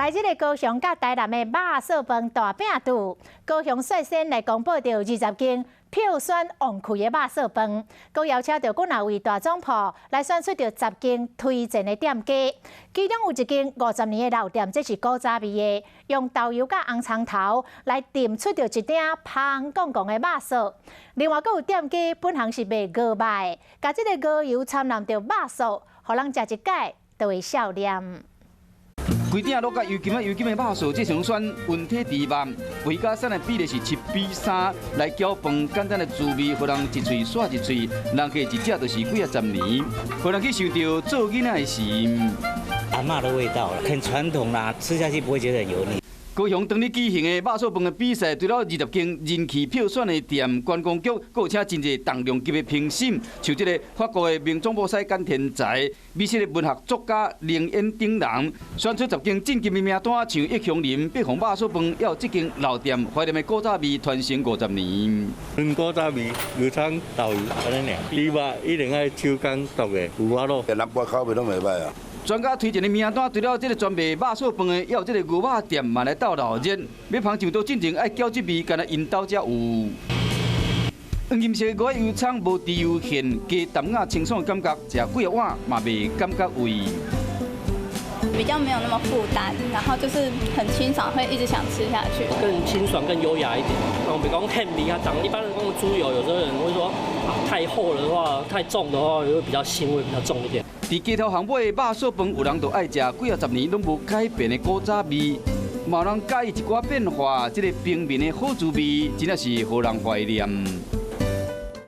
來這个高雄佮台南的肉燥飯大拚鬥，高雄率先來公布著20間票選旺氣的肉燥飯，閣邀請著幾若位大總鋪來選出著10間推薦的店家，其中有一間50年的老店，這是古早味的，用豆油佮紅蔥頭來燉出著一鼎芳摃摃的肉燥。另外，閣有店家本行是賣牛肉的，共這个牛油摻摎著肉燥，予人食一擺就會笑臉。規鼎滷佮油甘仔油甘的肉燥，這種選溫體豬肉，肥佮瘦的比例是7比3，來攪飯，簡單的滋味，予人一喙煞一喙，人客一食就是幾仔十年，予人去想著做囡仔的時。阿嬤的味道，很傳統啦，吃下去不會覺得很油膩。高雄當日舉行的肉燥飯的比賽，除了20間人氣票選的店，觀光局閣有請真濟重量級的評審，像這个法國的名總鋪師簡天才、美食的文學作家凌煙等人，選出10間進級的名單，像益香林、碧紅肉燥飯，還有這間老店懷念的古早味傳承50年。阮古早味牛腸豆油按呢爾，豬肉一定愛手工剁的，有法囉。南部口味攏袂䆀啊。專家推薦的名單，除了這个專賣肉燥飯的，還有這个牛肉店嘛來鬥鬧熱。欲芳上桌進前愛攪這味，干焦𪜶兜才有。黃金色的油蔥無豬油芡，加淡雅清爽的感覺，食幾个碗嘛袂感覺膩。比較沒有那麼負擔，然後就是很清爽，會一直想吃下去。更清爽、更優雅一點。我們講甜味較重，一般人講豬油，有時候人會說啊，太厚的話、太重的話，會比較腥味比較重一點。佇街頭巷尾的肉燥飯，有人就愛食幾仔十年攏無改變的古早味，嘛有人佮意一寡變化，這个平民的好滋味，真正是予人懷念。